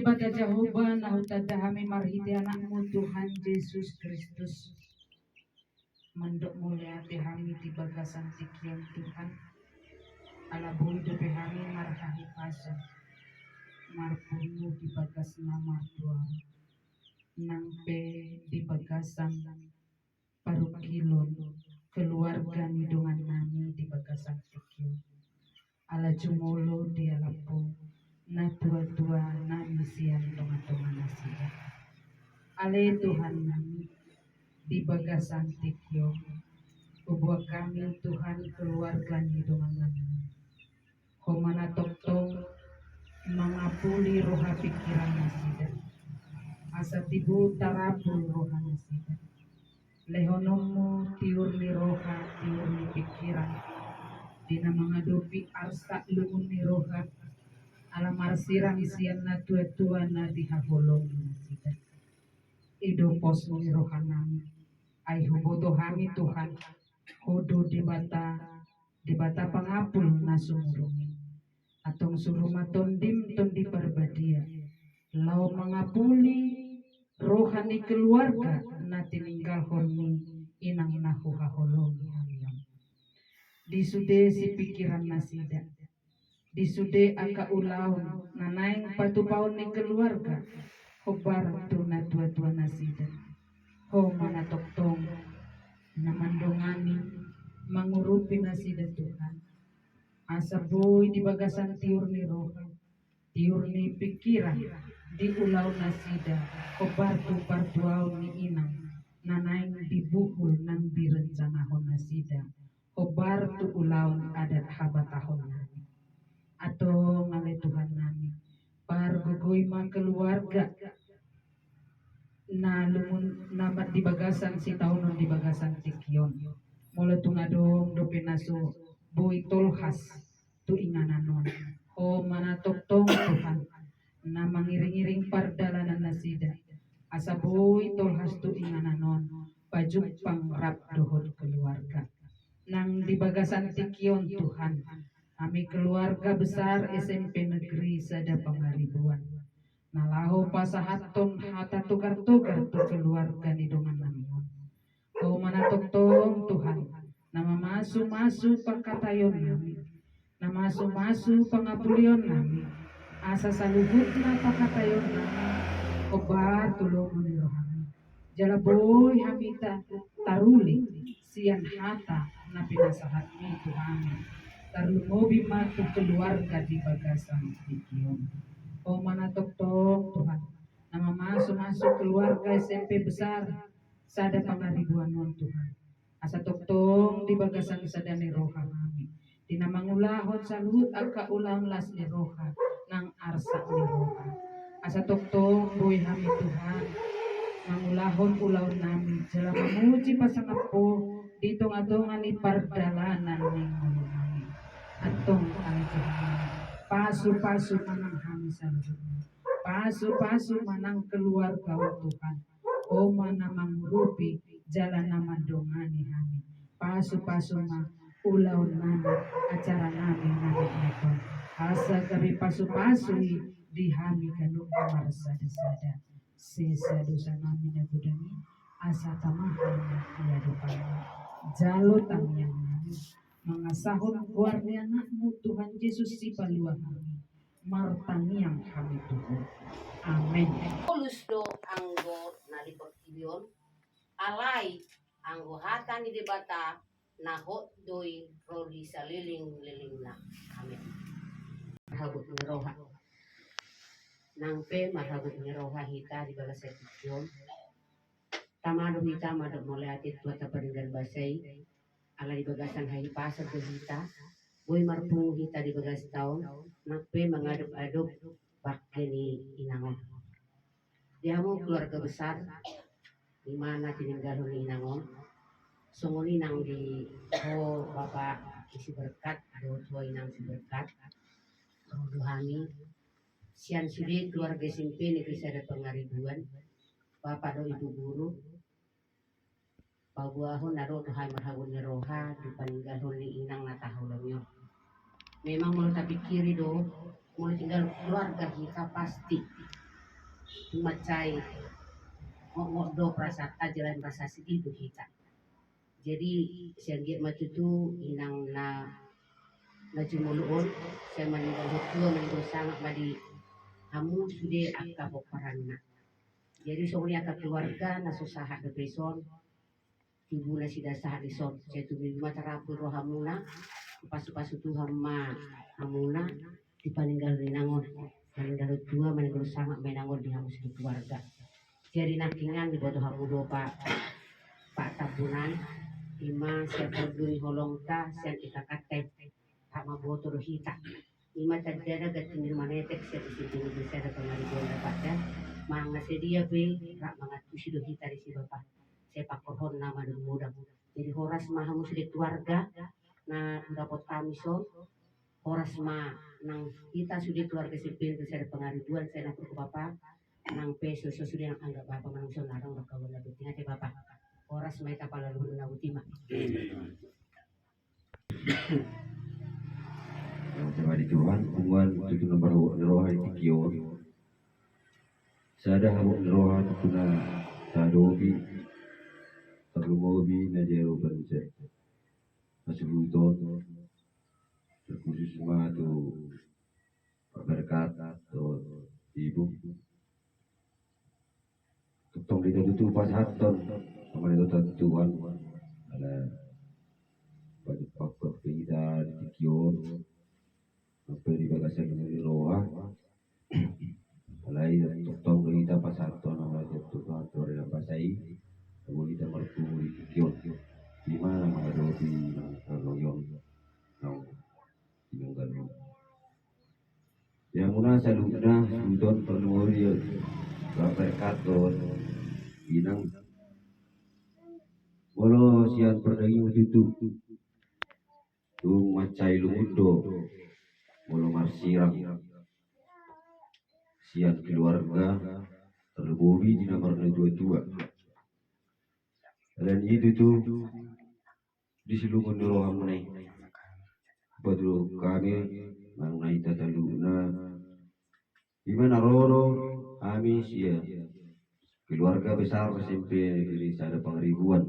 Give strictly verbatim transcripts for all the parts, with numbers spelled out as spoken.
Debata Jahowa, na hutanda hami marhite Anakmu Tuhan Jesus Kristus, mandok mauliate hami di bagasan tingki on Tuhan, ala boi dope hami marhahipason, marpungu di bagas na martua, nang pe di bagasan parungkilon keluarga ni dongan nami di bagasan tingki on. Ala jumolo dialap Ho natuatua nami sian tongatonga nasida. Ale Tuhan nami, di bagasan tingki on, huboan hami Tuhan keluarga ni dongan nami. Ho ma na tongtong mangapuli roha pingkiran nasida, asa tibu tarapul roha nasida. Lehononmu tiur ni roha, tiur ni pingkiran, di na mangadopi arsak lungun ni roha, ala marsirang sian natuatua na dihaholongi nasida. I do pos ni roha nami. Ai huboto hami Tuhan, Ho do Debata, Debata pangapul na sumurung i. Antong suru ma TondiM, Tondi Parbadia, laho mangapuli roha ni keluarga na tininggalhon ni inang na huhaholongi hami on. Di sude sipingkiran nasida, di sude angka ulaon na naeng patupaon ni keluarga, hombar tu natuatua nasida. Ho ma na tongtong na mandongani, mangurupi nasida Tuhan. Asa boi di bagasan tiur ni roha, tiur ni pingkiran, di ulaon nasida, hombar tu partuaon ni inang na naeng dibuhul nang direncanahon nasida, hombar tu ulaon adat habatahon nami. Antong ale Tuhan nami, pargogoi ma keluarga na lungun, na ma-, di bagasan sitaonon di bagasan tingki on. Molo tung adong dope na so boi tolhas tu inganan on, Ho ma na tongtong Tuhan na mangiringiring pardalanan nasida, asa boi tolhas tu inganan on, pajumpang rap dohot keluarga. Nang di bagasan tingki on Tuhan, hami keluarga besar S M P Negeri Sada Pangaribuan, na laho pasahathon hata togartogar tu keluarga ni dongan nami on. Ho ma na tongtong Tuhan na mamasumasu pangkataion nami, na masumasu pangapulion nami, asa saluhutna pangkataion nami hombar tu lomo ni rohami. Jala boi hami ta-, taruli sian hata na pinasahatmi tu hami, tarlumobi ma tu keluarga di bagasan tingki on. Ho ma na tongtong Tuhan na mamasumasu keluarga S M P Besar Sada Pangaribuan on Tuhan, asa tongtong di bagasan sada ni roha hami, di na mangulahon saluhut angka ulaon las ni roha nang arsak ni roha. Asa tongtong boi hami Tuhan mangulahon ulaon nami jala mamuji pasangap Ho di tongatonga ni pardalanan ni ngolu nami. Antong ale Tuhan nami, pasupasu ma nang hami saluhutna. Pasupasu ma nang keluarga on Tuhan. Ho ma na mangurupi jala na mandongani hami. Pasupasu ma ulaon nami, acara nami na di tingki on. Asa gabe pasupasu i di hami ganup marsadasada. Sesa dosa nami na godang i, asa tama hami di adopanMu. Jalo tangiang nami mangasahon goar ni AnakMu Tuhan Jesus Sipalua hami, martangiang hami tu Ho. Amen. Paulus do anggo na di portibi on, alai anggo hata ni Debata na hot do i ro di salelenglelengna. Amen. Marhabot ni roha. Nang pe marhabot ni roha hita di bagasan tingki on. Tama do hita mandok mauliate tu Tuhanta Pardenggan Basa i, ala di bagasan hahipason do hita, boi marpungu hita di bagasta on, nang pe mangadop-adop bangke ni inang on. Di hamu keluarga besar, di mana tininggalhon ni inang on, songon i nang di ho Bapa Siberkat, dohot ho Inang Siberkat, ro do hami sian sude keluarga S M P Negeri Sada Pangaribuan, Bapa dohot Ibu Guru, paboahon na dohot hami marhabot ni roha di paninggalhon ni inang na tahaholongi on. Memang molo tapingkiri do, molo tinggal keluarga hita pasti Mansai ngot-ngot do perasaan, jala rasa sedih do hita. Jadi sian dia ma tutu inang na, na jumolo on, sai maninggal tua maninggal sangap ma di hamu sude angka pomparanna. Jadi songon i angka keluarga na so sahat dope dison, tubu nasida sahat dison, sai tubu ma tarapul rohamuna, pasu-pasu Tuhan ma hamuna, di paninggal ni inang on, maninggal tua maninggal sangap ma inang on di hamu sude keluarga. Jadi nangkiningan diboto hamu do Pak, Pak Tambunan, ima sian pardu ni holongta, sian ikakanta i, tak maboto do hita. Ima tandana ganti ni manetek sian di sini di sada pangaribuan dapatna, manang na sadia pe, rap mangantusi do hita disi Bapa. Sai pangkorhon na madungudang. Jadi horas ma hamu sude keluarga na dapot hami son, horas ma nang hita sude keluarga Simanjuntak sada pangaribuan, sai na purko Bapa, nang pe so, so sude nang anggap Bapa manang so narang bakawan na penting ate Bapa. Horas ma hita pala luhut na utima. Yang terima di Tuhan, punguan tutu na marhabot ni roha di tingki on. Sada habot ni roha tutu na tahadopi, tarlumobi na di adopan muse. Masuhuton, terkhusus ma tu Pak Berkat, tu Ibu. Tongtong hita tutu pasahathon, sama itu Tuhan. Ada banyak faktor kita di tingki on. Sampai di bagasan ni roha. Alai tongtong do hita pasahathon nama tu Tuhan tu ari na pasa i, abo hita marpungu di tingki on. Ima na mangadopi na kalogion nang tinonggal on. Ia muna saluhutna suhut on parlumobi Pak Berkat dohot inang. Molo sian pardagingon tutu tung mansai lungun do molo marsirang sian keluarga, tarlumobi di na marnatua-tua. Dan itu tu di silungun ni rohamuna i, patuduhon hami nang na hita saluhutna. Ima na ro do hami sian keluarga besar S M P Negeri Sada Pangaribuan.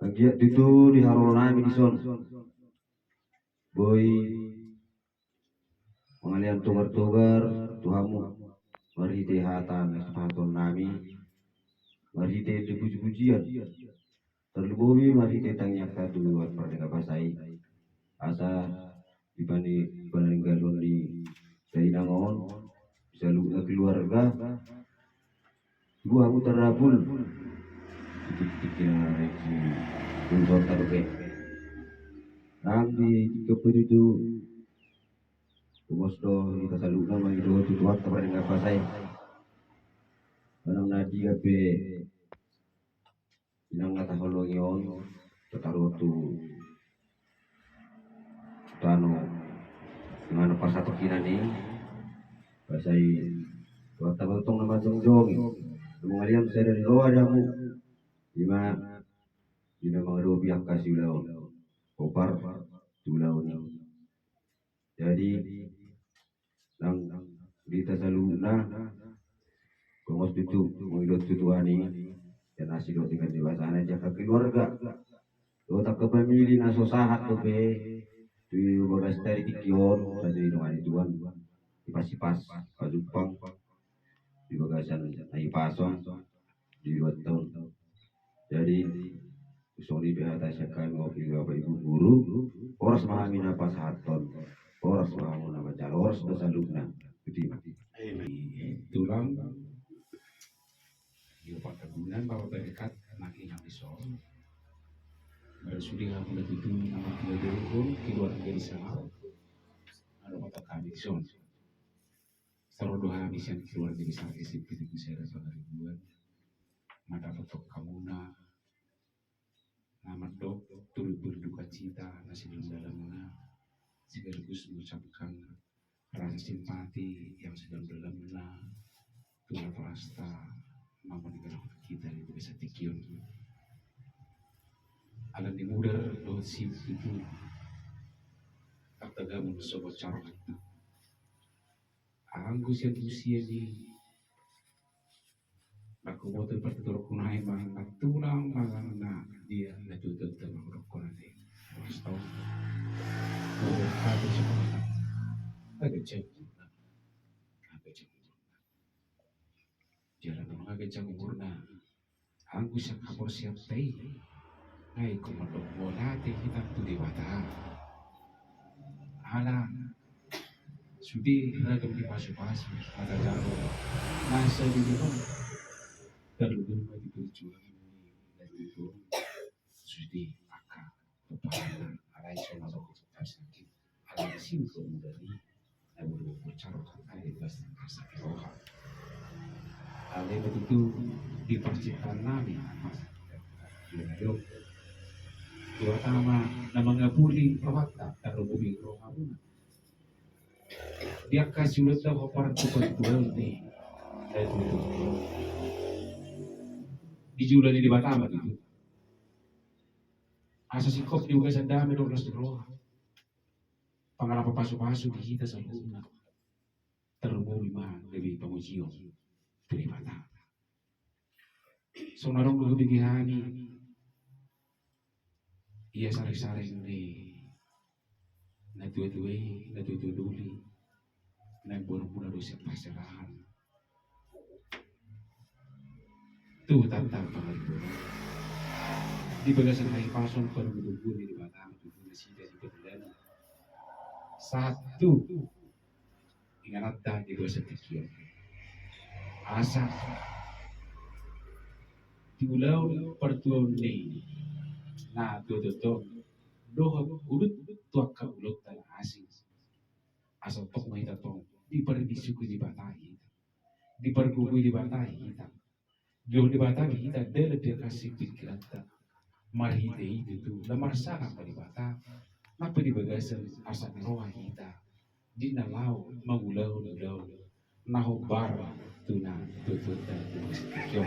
Anggiat tutu di haroro nami dison boi mangalean togar-togar tu hamu marhite hata na sipasahaton nami, marhite puji-pujian, tarlumobi marhite tangiang hata tu Tuhan pardenggan basa i. Asa di paninggalan ni dainang on, saluhutna keluarga, dua hamu tarapul. Titik-titik na rengsi urusan taruke. Nang di tingki on tutu, pungos do hita saluhutna mangido tu Tuhan pardenggan basa i. Manang na dia pe inang na taholongi on, tataru tu tano, inang na pasahat tu inang i, basa i Tuhan tama tongtong na manjongjongi. Mangalean sada ni roha di hamu, ima di na mangadopi angka siulaon, hombar tu ulaon i. Jadi nang di hita saluhutna, pungos tutu mangido tu Tuhan i, dan asi do tinggal di basana jaka keluarga dohot angka pamili na so sahat dope tu bagas tadi tingki on, sai didongani Tuhan, dipas-ipas, pajumpang di bagasan na hipas on di luat on. Jadi songon i pe hata sian hami, oke, Bapak Ibu guru, horas ma hami na pasahathon, horas ma hamu na manjalo, horas ma saluhutna. Tulang di opat tabunan Bapak Berkat nangkin hami son. Baru sude hamu na tutu nama tiga dulu keluarga di sana. Ada opat kami son. Sarodo hami sian keluarga di sana, S M P Negeri Sada Pangaribuan. Mandapothon hamuna na mandok turut berduka cita na sedalam-dalamna, sekaligus mengucapkan rasa simpati yang sedalam-dalamna tu anak rasta na meninggalkan kita di bagasan tingki on. Alani mudar dohot sibuk tutu, tak tergabung sobat carong. Anggo sian usia ni, mangkuboto partuturonku nai manang na tulang manang na dia na tutu tu mangudokon ate. Mas tau. Udah habis. Agak jam. Agak jam. Jala nunga ganjang umurna, anggo sian haporseaonta i, nunga ingkon mandok mauliate hita tu Debata. Ala sude ragam ni pasupasu na tajalo, na sadia on, tarlumobi ma di perjuangan ni na tutu on, sude angka pomparanna, alai so na ro, alai singkop muda ni na boru bocor, alai bas rasa roha. Alai begitu di percintaan nami, Mas. Yo, yo. Terutama na mangapuli rohanta, tarlumobi rohamuna. Dia kasih ulang dah hopar tu perguruan ni. Di jula ni Debata ma tutu. Asa singkop di bagasan dame dohot las ni roha. Pangalaho pasupasu di hita saluhutna. Tarlumobi ma gabe pangujion tu Debata. Songon na adong do hubege hami. Ia sareng-sareng ni na tuatua i, na tuatua doli, na borumuna do sian parserahan. Tu tantang pangalipuran. Di bagasan hahipason, pargogoi ni Debata ma tutu nasida di pardalanan. Sahat tu ingananta di bagasan tingki on. Asa di ulaon partuaon ni na tuatua on dohot udut tu angka ulaonta na asing. Asa tong ma hita tong diparisuhi Debata hita. Dipargogoi Debata hita. Didok Debata di hita dalan di angka sipingkiranta. Marhite i tutu na marsangap ma Debata. Nang pe di bagasan asa ni roha hita di na laho mangulahon ulaon na hombar tu na tuatua on.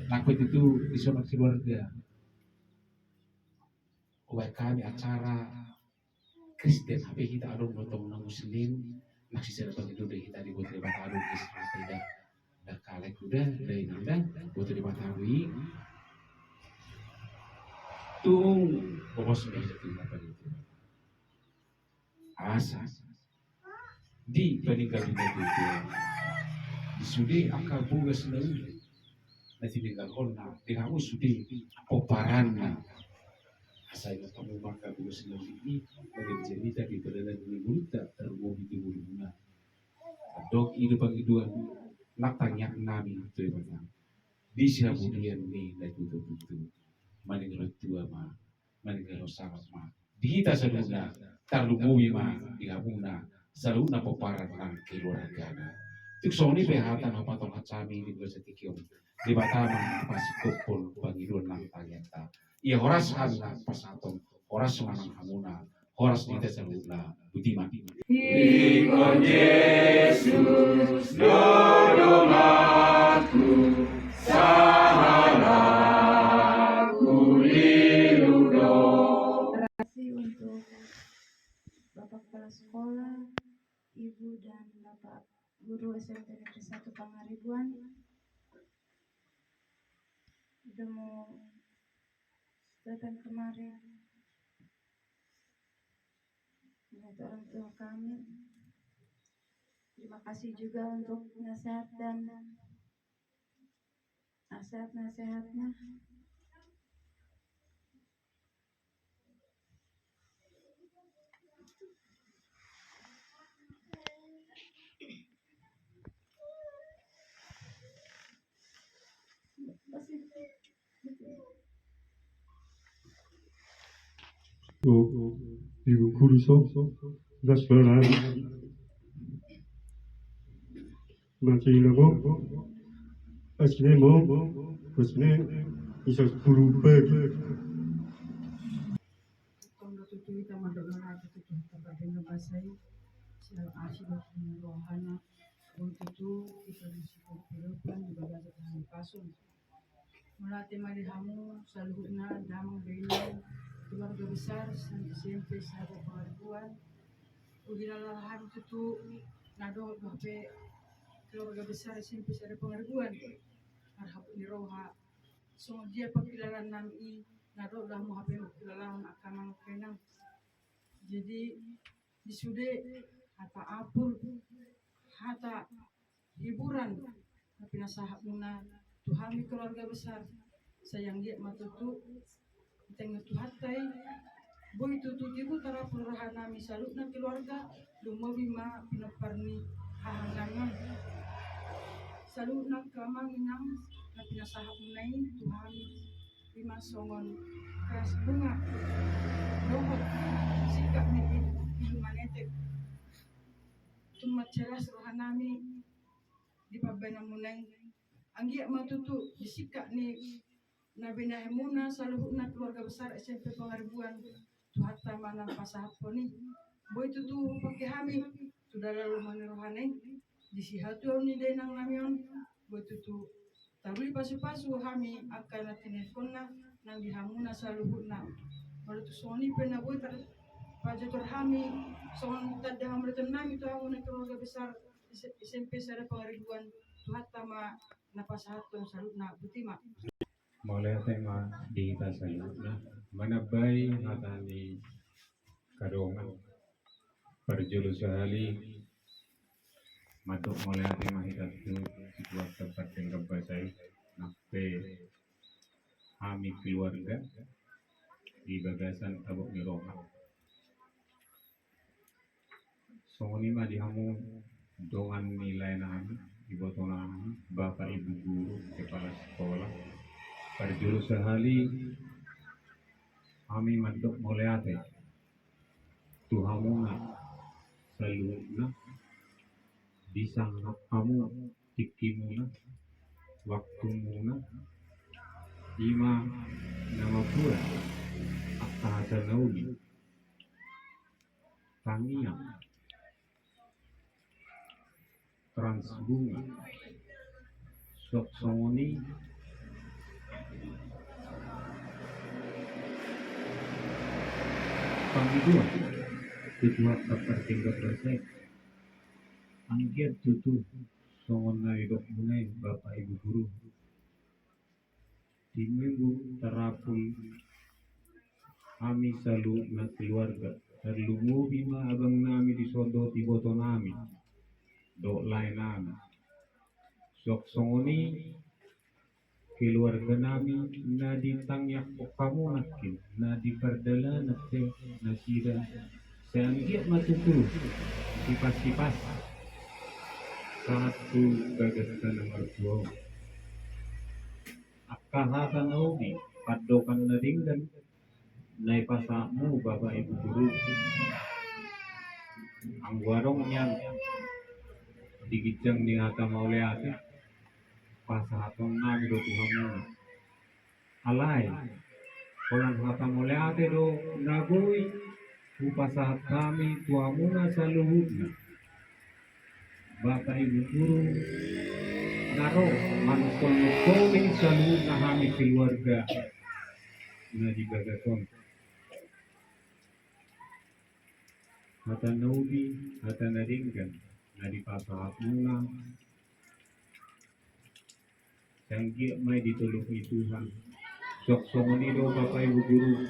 Nang pe tutu di songon keluarga, umbahen hami acara Kristen hape hita adong do tong na Muslim, na sisada bagi do hita diboto Debata do Kristen hape da. Da kalek uda, da inang da, boto Debata do i. Tung bobos ma hita tu Debata do. Asa di paninggal hita tutu, di sude angka bogas na uli na tininggalhonna di hamu sude pomparanna. Asa ingot hamu ma angka bogas na uli i na ganjang hita di pardalanan ni ngolunta, tarlumobi di ngolumuna. Andok i do pangidoan na tangiang nami tu Debata di sihamulian ni na tuatua tutu. Maninggal tua ma, maninggal sangap ma di hita saluhutna, tarlumobi ma di hamuna saluhutna pomparan nang keluargana. Tung songon i pe hata na hupatolhas hami di bagasan tingki on. Debata ma na pasingkophon pangidoan nang tangiangta. Ia horas hami na pasahathon, horas ma nang hamuna, horas di hita saluhutna. Botima. Ingkon Jesus do donganku, sahalak hulilu do. Terima kasih untuk Bapak Kepala Sekolah, Ibu dan Bapak Guru S M T Negeri satu Pangaribuan. Udah mau datang kemari. Buat orang tua kami. Terima kasih juga untuk nasihat dan nasihat-nasihatnya. O, di bungkuru so, das baran. Mati na mo, asine mo, asine, isa puluh pagi. Tong do tutu hita mandok mauliate tu Tuhanta pardenggan basa i, sian asi dohot rohana, boi tutu hita disi pulupan di bagasan hahipason. Mauliate ma di hamu saluhutna damang dainang keluarga besar S M P satu Pangaribuan. Uli na laho hami tutu Na dohot do hape keluarga besar S M P Sada Pangaribuan, marhabot ni roha. Songon dia pangkilalaan nami i, na dohot do hamu hape mangkilalahon angka amang dohot inang. Jadi di sude hata apul, hata hiburan na pinasahat muna tu hami keluarga besar. Sai anggiat ma tutu di tangiang Tuhanta i, boi tutu tibu tarapul roha nami saluhutna keluarga, lumobi ma pinompar ni hahang nami on. Saluhutna angka amang inang na pinasahat muna i tu hami, i ma songon keras bunga dohot singkat ni pilu manetek. Tung mansai las roha nami di pambahenan muna i. Anggiat ma tutu di singkat ni na binahen muna saluhutna keluarga besar S M P Pangaribuan, Tuhanta ma na pasahathon i. Boi tutu hupangke hami tu dalan lomo ni rohana i, di sihatuaon ni dainang nami on. Boi tutu taruli pasupasu hami angka na tinehonna nang di hamuna saluhutna. Molo tung songon i pe na boi tarpajojor hami songon tanda hamuliateon nami tu hamuna keluarga besar S M P Sada Pangaribuan, Tuhanta ma na pasahathon saluhutna. Botima. Mauliate ma di hita saluhutna. Manambai hata ni angka dongan. Parjolo sahali mandok mauliate ma hita tu situan tempat tinggal basai, nang pe hami keluarga di bagasan tabok ni roha. Songon i ma di hamu dongan ni lae nami, iboto nami, bapak ibu guru, kepala sekolah. Parjolo sahali hami mandok mauliate tu hamuna saluhutna, disangap hamu tingkimuna, waktumuna, i ma na mambuat angka hata na uli, tangiang, krans bunga, suang songon i pangidoan tu Tuhanta partinggal basai. Anggiat tutu songon na nidokmuna i, bapak ibu guru, di minggu tarapul hami saluhutna keluarga, tarlumobi ma abang nami di son dohot iboto nami dohot lae nami. Suang songon i keluarga nami na ditangianghon hamu nangkin, na di pardalanan pe nasida. Sai anggiat ma tutu sipas-sipas sahat tu bagas tano martua on. Angka hata na uli, pandohan na denggan na dipasahatmu bapak ibu guru. Anggo adong nian di ginjang ni hata mauliate, pasahaton nami do tu hamuna. Alai holan hata mauliate do na boi hupasahat hami tu hamuna saluhutna, bapak ibu guru, na ro manungkol-nungkoli saluhutna hami keluarga na di bagas on. Hata na uli, hata na denggan na dipasahatmuna, sai anggiat ma i ditolong ni Tuhan. Suang songon i do bapak ibu guru,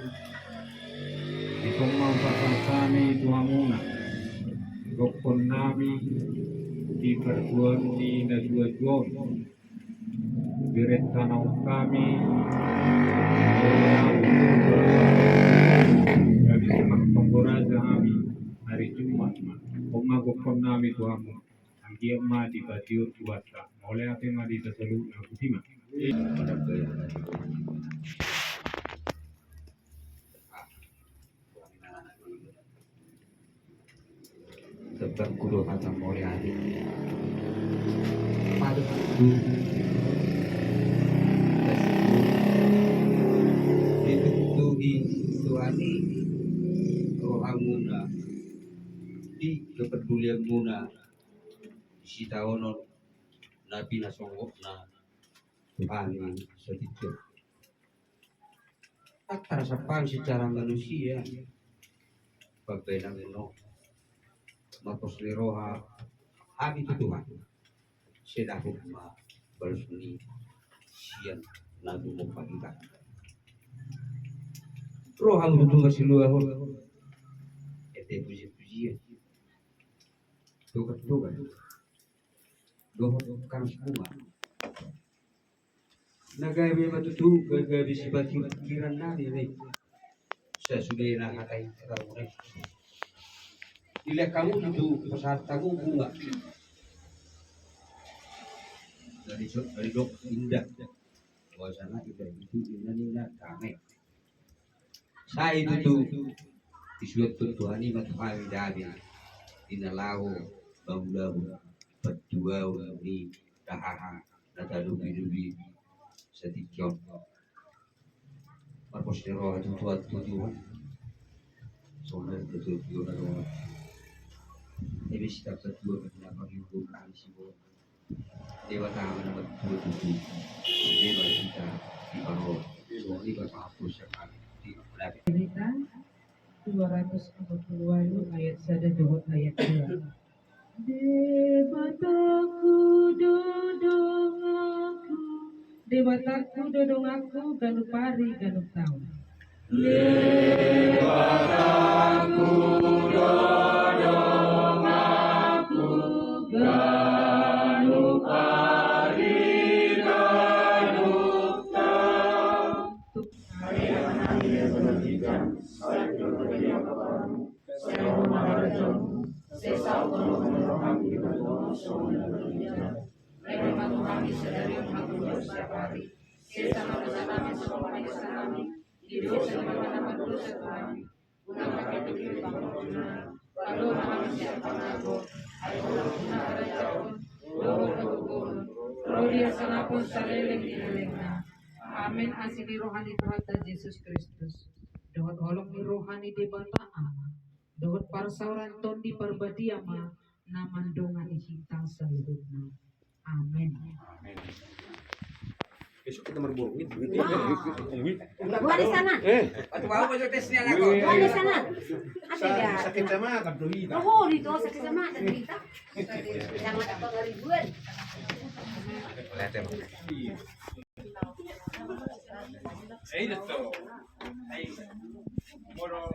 dison ma hupasahat hami tu hamuna gokhon nami di partuaon ni na tua-tua on. Bere tano hami, habis makan tonggo raja hami hari Jumat ma. On ma gokhon nami tu hamu. Anggiat ma dipatiur Tuhanta. Mauliate ma di hita saluhutna. Botima. Tetap kudo hata mauliate. Paduhutku, ditutuhi Tuhan i rohamuna di kepedulianmuna di sitaonon na pinasongotna Tuhan i satigor. Tarsapang secara manusia, pambahenanmuna, marpos ni roha, hami tu Tuhan. Sai dapot ma balos ni sian na tumompa hita. Roham tutu masiluahon. Ete puji-pujian. Togat-togat. Dohot kanas bunga. Na gabe ma tutu, gabe sipakiran nami, sasudena hata i. Dilehon hamu tutu pasahat hamu bunga. Dari so-, dari dok indah. Bahwasana indah itu indah, indah damai. Sai tutu disuhut Tuhan i ma tu hami damai di na laho mamulaho patuaon ni haha na tadopi-dopi satingki on. Marpos ni roha tu Tuhan, tu Tuhan. Songon na tutu Tuhan ro. Ebe sitap satua bagi na pagi hukum kami sibo. Debata ma na martua tutu. Debata hita di paro. Songon i ma pahapus yang kami di pengadapi. Berita dua ratus empat puluh walu ayat sada dohot ayat dua. Debataku do donganku, Debataku do donganku ganup ari ganup taon. Debataku do donganku ganup ari ganup taon. Sai saut ma roham di hami, songon na di banua. Lehon ma tu hami sadari on hangoluan setiap ari. Sesa ma dosa nami songon panesanami di dosa ni angka na mardosa tu hami. Unang ma hami dipangoli, palua ma hami sian pangago. Ai Holan do harajaon dohot hagogoon, ro di hasangapon saleleng ni lelengna. Amen. Asi ni roha ni Tuhanta Jesus Kristus, dohot holong ni roha ni Debata Ama, dohot parsaoran Tondi Parbadia ma na mandongani hita saluhutna. Amen. Amen. Besok kita marborngin. Wah. Wah, di sana. Eh. Wah, di sana. Ada ya? Sakit kecamatan do hita. Oh, di to, sakit kecamatan do hita. Kecamatan Pangaribuan. Iya. Eh, itu. Hai. Moro.